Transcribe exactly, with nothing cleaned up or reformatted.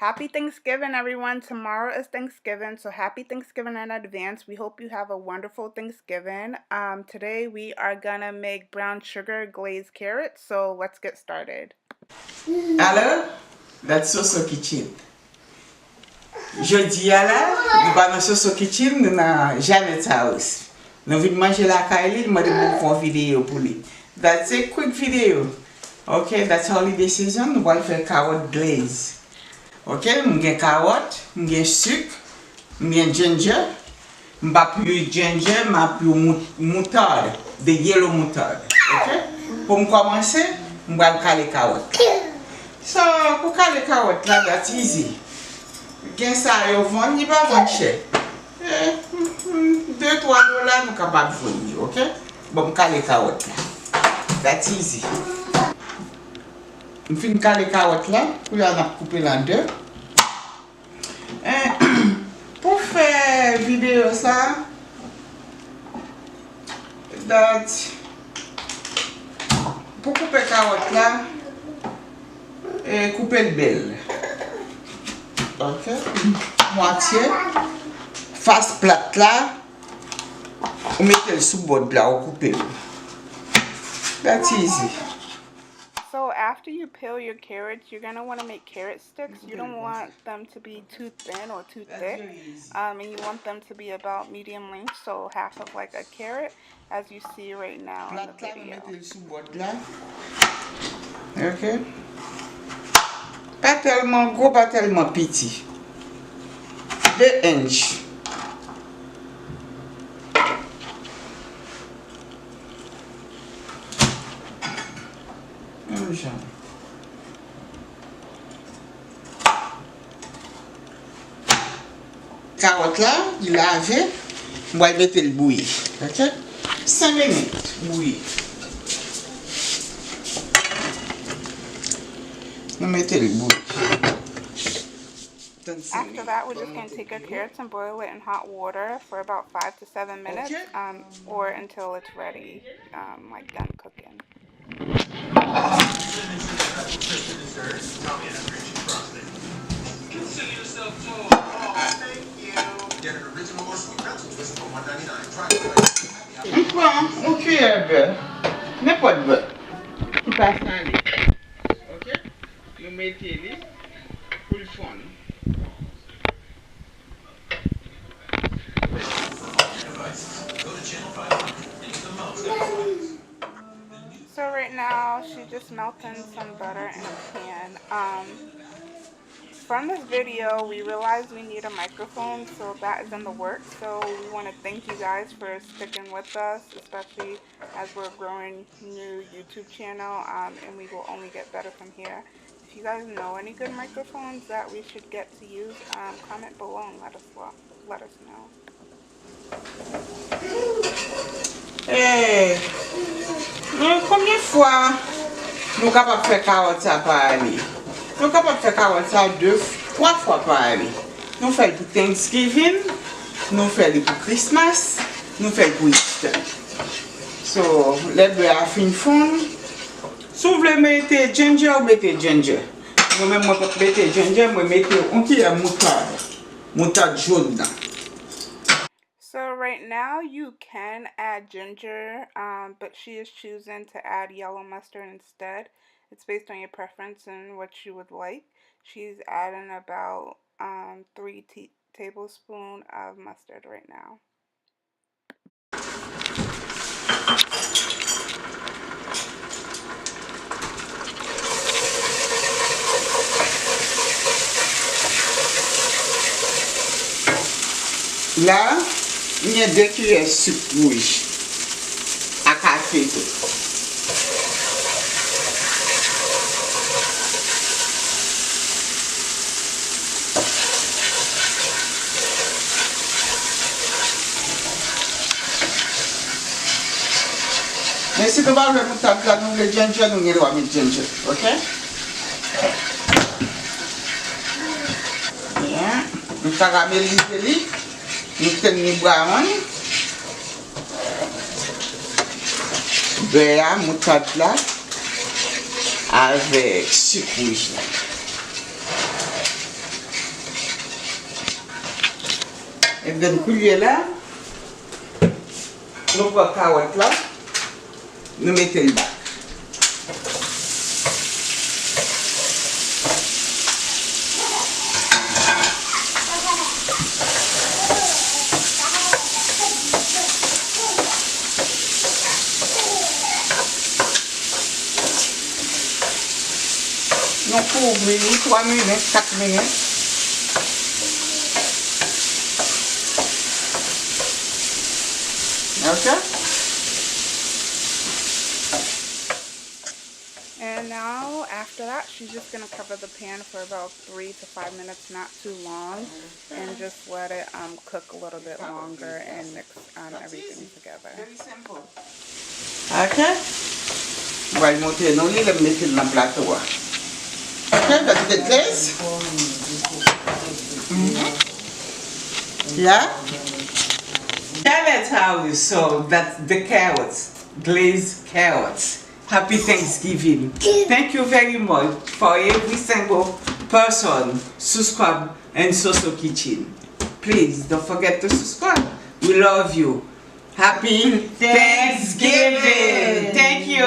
Happy Thanksgiving, everyone. Tomorrow is Thanksgiving, so happy Thanksgiving in advance. We hope you have a wonderful Thanksgiving. Um, today we are gonna make brown sugar glazed carrots, so let's get started. Hello, that's Soso Kitchen. Jodi a la, nou pa nan Soso Kitchen, nou nan Janet's house. Nou vin manje lakay li, li mande pou m fè yon videyo pou li. That's a quick video. Ok, that's holiday season, nou pral fè kawòt glaze. Ok, m gen kawòt, m gen sik, m gen ginger. M p ap use ginger, m ap use mout- moutard, the yellow moutard. Ok? Pou m kòmanse, m pral kale kawòt la. So, pou kale kawòt la, that's easy. Gen sa yo vann, li pa vann chè. Eh, de twa dola, nou kapab jwenn li, ok? Bon, m kale kawòt la. That's easy. M fin kale kawòt la, kounye a n ap koupe l an de. Eh, pou fè videyo sa, that, pou koupe kawòt la, eh, koupe l bèl. Ok? Mwatye. Fas plat la, ou mete l sou bòd la, ou koupe l. That's easy. So after you peel your carrots, you're gonna want to make carrot sticks. You don't want them to be too thin or too thick, um, and you want them to be about medium length, so half of like a carrot, as you see right now in the Plat la, nou video. Mete l sou bòd la. Ok. Pa tèlman gwo, pa tèlman piti. De inch. Menm jan. Kawòt la, li lave, m pral mete l bouyi. Ok? Senk minit bouyi. Nou mete l bouyi. Tann senk After minit. That, we're just gonna take our carrots and boil it in hot water for about five to seven minutes, um, or until it's ready, um, like done cooking. M pran yon kiyè bè, nenpòt bè. Ki pa sale. Ok? Nou mete li pou l fonn. So right now, she's just melting some butter in a pan. Um, from this video, we realized we need a microphone, so that is in the works. So we want to thank you guys for sticking with us, especially as we're a growing new YouTube channel, um, and we will only get better from here. If you guys know any good microphones that we should get to use, um, comment below and let us lo- let us know. Eh, men konbyen fwa nou kapab fè kawòt sa pa ale? Nou kapab fè kawòt sa de, twa fwa pa ale. Nou fè l pou Thanksgiving, nou fè li pou Christmas, nou fè l pou Easter. So, lè bè a fin fonn, si w vle mete ginger, ou mete ginger. Mwen menm, mwen p ap mete ginger, mwen mete yon kiyè moutad. Moutad jòn nan. So right now you can add ginger, um, but she is choosing to add yellow mustard instead. It's based on your preference and what you would like. She's adding about, um, three te- tablespoon of mustard right now. La, m gen de kiyè sik wouj a kafe tou. Men si nou pa vle moutad la, nou vle ginger, nou gen dwa met ginger, ok? Byen, nou karamelize li, nou tenn li brown. Bè a, moutad la, avèk sik wouj la. Grenn koulye la, nou pran kawòt la, nou mete l bak. Nou kouvri li twa minit, kat minit. Ok? And now, after that, she's just gonna cover the pan for about three to five minutes, not too long, and just let it um, cook a little bit longer and mix um, everything together. Ok. Mwen pral montre nou li lè m mete l nan plato a. Ok, that's the taste. Mhm. Yeah. Tell us how you saw that the carrots, glazed carrots. Happy Thanksgiving. Thank you very much for every single person subscribe and Soso Kitchen. Please don't forget to subscribe. We love you. Happy Thanksgiving. Thank you.